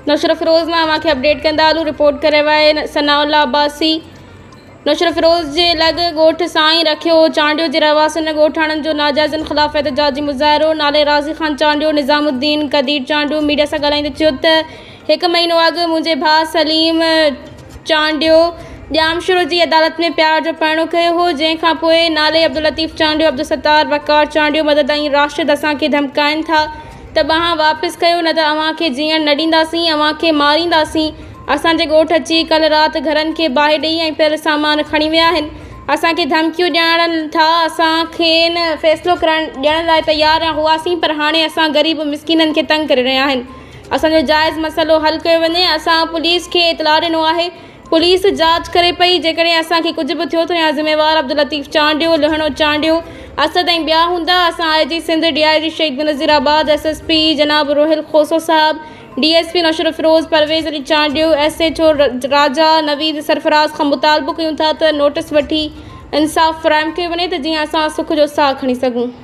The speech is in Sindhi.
نوشهروفيروز مان اوهان کي اپڊيٽ ڪندا هلون رپورٽ ڪري رهيو آهي ثناء الله عباسي نوشهروفيروز جي لڳ ڳوٺ سائين رکيو چانڊيو جي رهواسين ۽ ڳوٺاڻن جو ناجائزن خلاف احتجاجي مظاهرو نالي راضي خان چانڊيو نظام الدين قدير چانڊيو ميڊيا سان ڳالهائيندي چيو ته هڪ مهينو اڳ منهنجي ڀاء سليم چانڊيو ڄامشورو جي عدالت ۾ پيار جو پرڻو ڪيو هو، جنهن کان پوء نالي عبداللطيف چانڊيو، عبدالستار، وقار چانڊيو، مدد ۽ راشد اسان کي ڌمڪائين ٿا ته ٻانهن واپس ڪيو نه ته اوهان کي جيئڻ نه ڏينداسين، اوهان کي مارينداسين، اسان جي ڳوٺ اچي ڪلهه رات گهرن کي باهه ڏئي ۽ پيل سامان کڻي ويا آهن، اسان کي ڌمڪيون ڏيارن ٿا، اسان کين فيصلو ڪرائڻ ڏيڻ لاء تيار هئاسين پر هاڻي اسان غريب مسڪينن کي تنگ ڪري رهيا آهن. اسان جو جائز مسئلو حل ڪيو وڃي، اسان پوليس کي اطلاع ڏنو آهي، پوليس جاچ ڪري پئي، جيڪڏهن اسان کي ڪجهه به ٿيو ته يا ذميوار عبداللطيف چانڊيو، لهڻو چانڊيو، اسد ۽ ٻيا هوندا، اسان I G Sindh, D I G Shaheed Benazirabad, S S P جناب روحيل کوسو صاحب، D S P Naushahro Feroze Parvez Ali Chandio, S H O Raja Naveed Sarfraz کان مطالبو ڪيون ٿا ته نوٽس وٺي انصاف فراهم ڪيو وڃي ته جيئن اسان سک جو ساهه کڻي سگهون.